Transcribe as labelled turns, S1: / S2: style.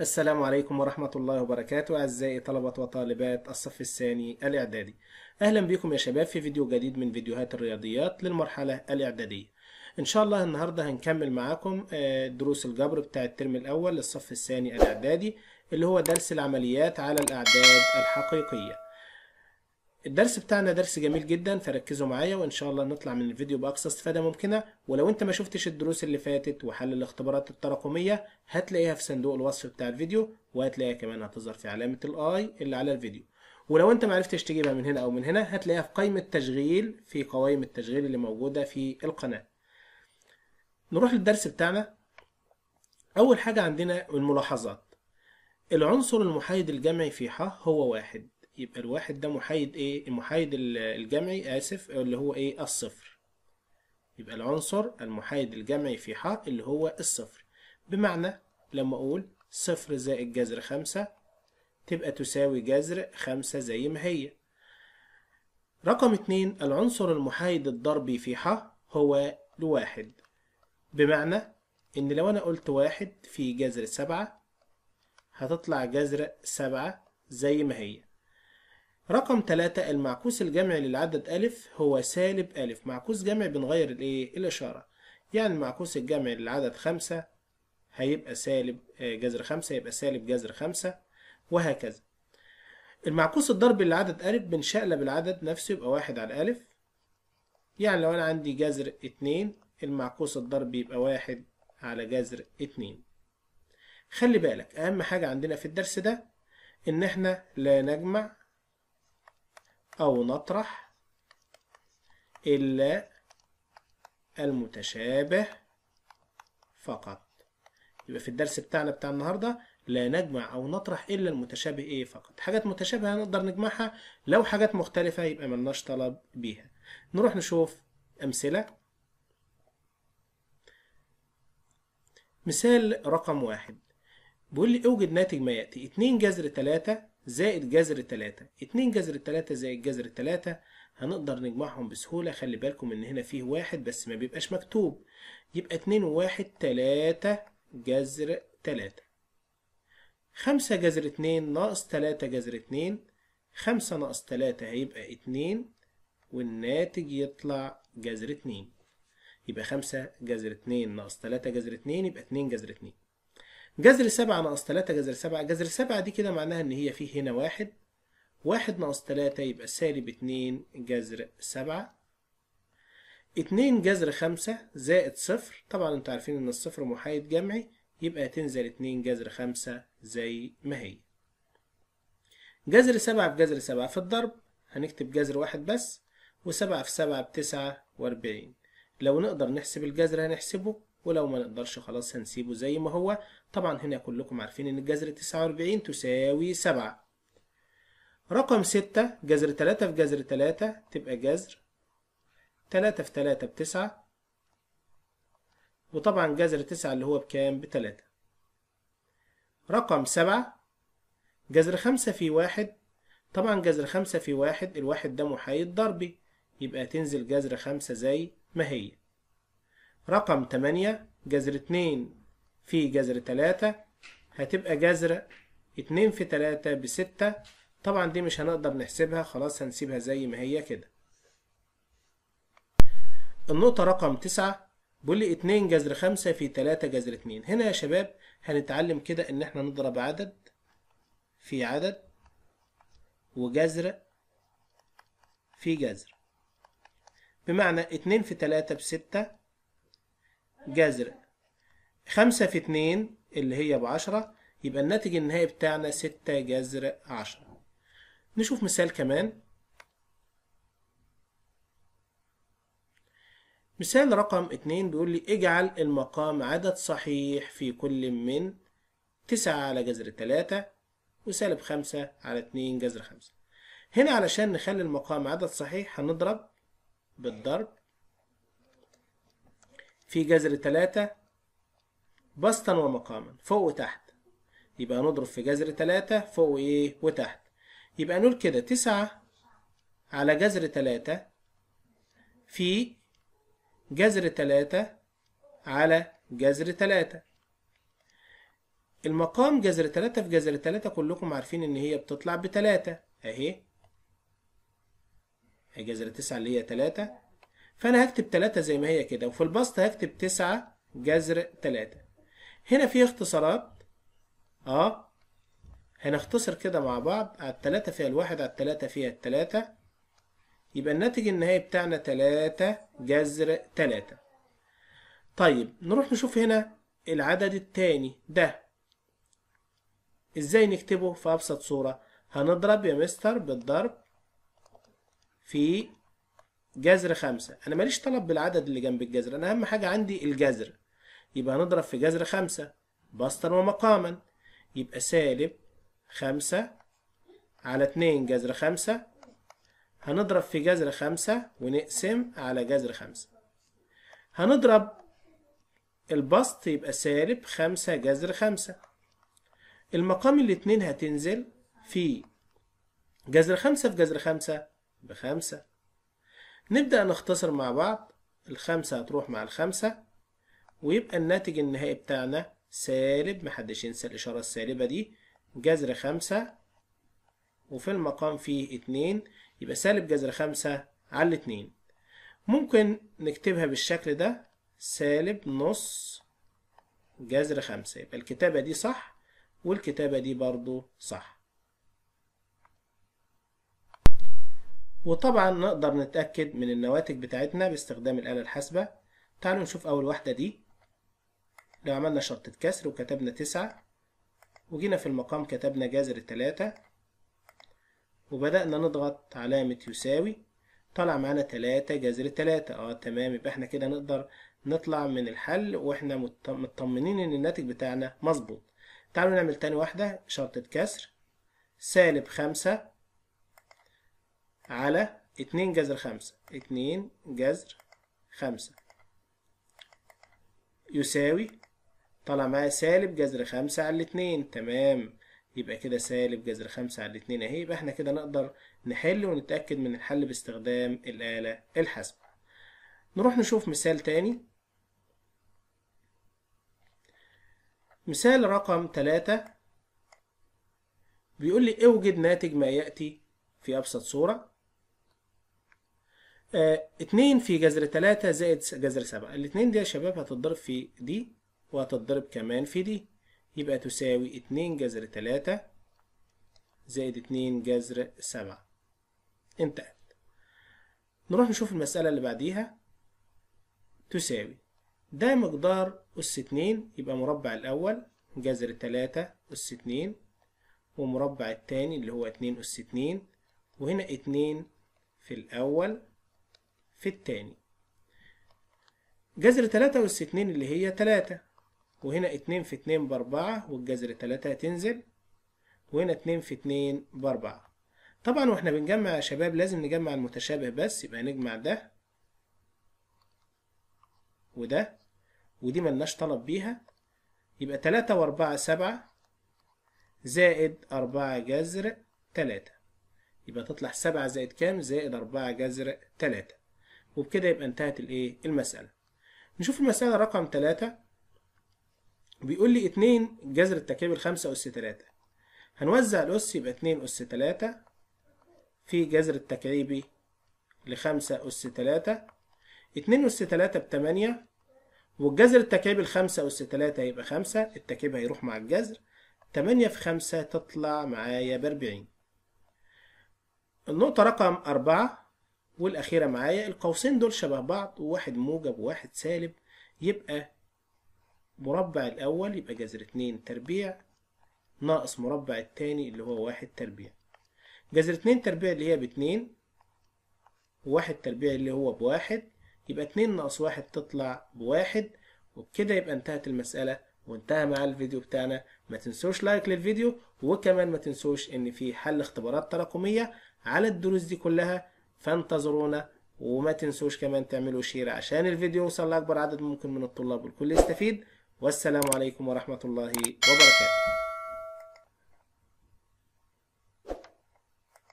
S1: السلام عليكم ورحمة الله وبركاته أعزائي طلبة وطالبات الصف الثاني الإعدادي. أهلا بكم يا شباب في فيديو جديد من فيديوهات الرياضيات للمرحلة الإعدادية. إن شاء الله النهاردة هنكمل معاكم دروس الجبر بتاع الترم الأول للصف الثاني الإعدادي، اللي هو درس العمليات على الأعداد الحقيقية. الدرس بتاعنا درس جميل جدا، فركزوا معايا وان شاء الله نطلع من الفيديو باقصى استفاده ممكنه. ولو انت ما شفتش الدروس اللي فاتت وحل الاختبارات التراكميه هتلاقيها في صندوق الوصف بتاع الفيديو، وهتلاقيها كمان هتظهر في علامه ال i اللي على الفيديو. ولو انت ما عرفتش تجيبها من هنا او من هنا هتلاقيها في قائمه تشغيل، في قوائم التشغيل اللي موجوده في القناه. نروح للدرس بتاعنا. اول حاجه عندنا الملاحظات. العنصر المحايد الجمعي في ح هو واحد، يبقى الواحد ده محايد ايه؟ المحايد الجمعي اسف اللي هو ايه؟ الصفر. يبقى العنصر المحايد الجمعي في ح اللي هو الصفر، بمعنى لما اقول صفر زائد جذر 5 تبقى تساوي جذر 5 زي ما هي. رقم 2، العنصر المحايد الضربي في ح هو الواحد، بمعنى ان لو انا قلت واحد في جذر 7 هتطلع جذر 7 زي ما هي. رقم 3، المعكوس الجمعي للعدد ألف هو سالب ألف. معكوس جمعي بنغير الإيه؟ الإشارة. يعني المعكوس الجمعي للعدد 5 هيبقى سالب جذر 5، يبقى سالب جذر 5، وهكذا. المعكوس الضربي للعدد ألف بنشقلب العدد نفسه، يبقى 1 على ألف. يعني لو أنا عندي جذر 2 المعكوس الضربي يبقى 1 على جذر 2. خلي بالك أهم حاجة عندنا في الدرس ده إن إحنا لا نجمع أو نطرح إلا المتشابه فقط. يبقى في الدرس بتاعنا بتاع النهاردة لا نجمع أو نطرح إلا المتشابه إيه فقط. حاجات متشابهة نقدر نجمعها، لو حاجات مختلفة يبقى ملناش طلب بيها. نروح نشوف أمثلة. مثال رقم 1 بيقول لي اوجد ناتج ما يأتي: 2 جذر 3 زائد جذر 3. 2 جذر 3 زائد جذر 3 هنقدر نجمعهم بسهولة. خلي بالكم ان هنا فيه واحد بس ما بيبقاش مكتوب، يبقى 2 و1 3 جذر 3. 5 جذر 2 ناقص 3 جذر 2، 5 ناقص 3 هيبقى 2، والناتج يطلع جذر 2. يبقى 5 جذر 2 ناقص 3 جذر 2 يبقى 2 جذر 2. جذر 7 ناقص 3 جذر 7، جذر 7 دي كده معناها ان هي فيه هنا واحد، 1 ناقص 3 يبقى سالب 2 جذر 7. 2 جذر 5 زائد 0، طبعا انتوا عارفين ان الصفر محايد جمعي، يبقى تنزل 2 جذر 5 زي ما هي. جذر 7 في جذر 7 في الضرب هنكتب جذر 1 بس، و7 في 7 ب49. لو نقدر نحسب الجذر هنحسبه، ولو ما نقدرش خلاص هنسيبه زي ما هو. طبعا هنا كلكم عارفين ان الجذر 49 تساوي 7. رقم 6، جذر 3 في جذر 3 تبقى جذر 3 في 3 ب9، وطبعا جذر 9 اللي هو بكام؟ ب3. رقم 7، جذر 5 في 1، طبعا جذر 5 في 1 الواحد ده محايد ضربي، يبقى تنزل جذر 5 زي ما هي. رقم 8، جذر 2 في جذر 3 هتبقى جذر 2 في 3 ب6، طبعا دي مش هنقدر نحسبها خلاص هنسيبها زي ما هي كده. النقطة رقم 9 بيقول لي 2 جذر 5 في 3 جذر 2. هنا يا شباب هنتعلم كده ان احنا نضرب عدد في عدد وجذر في جذر، بمعنى 2 في 3 ب6 جذر 5 في 2 اللي هي ب10، يبقى الناتج النهائي بتاعنا 6 جذر 10. نشوف مثال كمان. مثال رقم 2 بيقول لي اجعل المقام عدد صحيح في كل من 9 على جذر 3 وسالب 5 على 2 جذر 5. هنا علشان نخلي المقام عدد صحيح هنضرب بالضرب في جذر 3 بسطا ومقاما فوق وتحت، يبقى نضرب في جذر 3 فوق وايه وتحت. يبقى نقول كده 9 على جذر 3 في جذر 3 على جذر 3. المقام جذر 3 في جذر 3 كلكم عارفين ان هي بتطلع ب3 اهي، جذر 9 اللي هي 3، فانا هكتب 3 زي ما هي كده، وفي البسط هكتب 9 جذر 3. هنا في اختصارات، هنختصر كده مع بعض، على 3 فيها الواحد، على 3 فيها 3، يبقى الناتج النهائي بتاعنا 3 جذر 3. طيب نروح نشوف هنا العدد التاني ده ازاي نكتبه في ابسط صورة. هنضرب يا مستر بالضرب في جذر 5، انا ماليش طلب بالعدد اللي جنب الجذر، انا اهم حاجة عندي الجذر، يبقى هنضرب في جذر 5 بسطا ومقاما، يبقى سالب 5 على 2 جذر 5، هنضرب في جذر 5 ونقسم على جذر 5، هنضرب البسط يبقى سالب 5 جذر 5، المقام الاتنين هتنزل في جذر 5 في جذر 5 ب5. نبدأ نختصر مع بعض، ال5 هتروح مع ال5، ويبقى الناتج النهائي بتاعنا سالب، محدش ينسى الإشارة السالبة دي، جذر 5 وفي المقام فيه 2، يبقى سالب جذر 5 على 2. ممكن نكتبها بالشكل ده، سالب نص جذر 5، يبقى الكتابة دي صح والكتابة دي برضو صح. وطبعا نقدر نتأكد من النواتج بتاعتنا باستخدام الآلة الحاسبة. تعالوا نشوف أول واحدة دي، لو عملنا شرطة كسر وكتبنا 9 وجينا في المقام كتبنا جذر 3 وبدأنا نضغط علامة يساوي، طلع معانا 3 جذر 3. تمام، يبقى احنا كده نقدر نطلع من الحل واحنا مطمنين ان الناتج بتاعنا مظبوط. تعالوا نعمل تاني واحدة، شرطة كسر سالب 5 على 2 جذر 5، 2 جذر 5 يساوي، طلع معايا سالب جذر 5 على 2. تمام، يبقى كده سالب جذر 5 على 2 اهي. يبقى احنا كده نقدر نحل ونتأكد من الحل باستخدام الآلة الحاسبة. نروح نشوف مثال تاني، مثال رقم 3 بيقول لي اوجد ناتج ما يأتي في أبسط صورة. 2 في جذر 3 زائد جذر 7، الاتنين دي يا شباب هتتضرب في دي وهتتضرب كمان في دي، يبقى تساوي 2 جذر 3 زائد 2 جذر 7. انتهت. نروح نشوف المسألة اللي بعديها. تساوي ده مقدار أس 2، يبقى مربع الأول جذر 3 أس 2، ومربع التاني اللي هو 2 أس 2، وهنا 2 في الأول في التاني. جذر 3 أس 2 اللي هي 3، وهنا 2 في 2 ب4، والجذر 3 هتنزل، وهنا 2 في 2 ب4. طبعا واحنا بنجمع يا شباب لازم نجمع المتشابه بس، يبقى نجمع ده وده، ودي ملناش طلب بيها، يبقى 3 و4 7 زائد 4 جذر 3، يبقى تطلع 7 زائد كام؟ زائد 4 جذر 3. وبكده يبقى انتهت الايه؟ المسألة. نشوف المسألة رقم 3، بيقول لي 2 جذر التكعيب 5 أس 3، هنوزع الأس، يبقى 2 أس 3 في جذر التكعيبي ل5 أس 3، 2 أس 3 ب8، والجذر التكعيبي ل5 أس 3 هيبقى 5، التكعيب هيروح مع الجذر، 8 في 5 تطلع معايا ب40. النقطة رقم 4 والأخيرة معايا، القوسين دول شبه بعض، وواحد موجب وواحد سالب، يبقى مربع الأول يبقى جذر 2 تربيع ناقص مربع التاني اللي هو 1 تربيع. جذر 2 تربيع اللي هي ب2، و1 تربيع اللي هو ب1، يبقى 2 ناقص 1 تطلع ب1. وبكده يبقى انتهت المسألة وانتهى مع الفيديو بتاعنا. ما تنسوش لايك للفيديو، وكمان ما تنسوش ان في حل اختبارات تراكمية على الدروس دي كلها، فانتظرونا. وما تنسوش كمان تعملوا share عشان الفيديو يوصل لأكبر عدد ممكن من الطلاب والكل يستفيد. والسلام عليكم ورحمة الله وبركاته.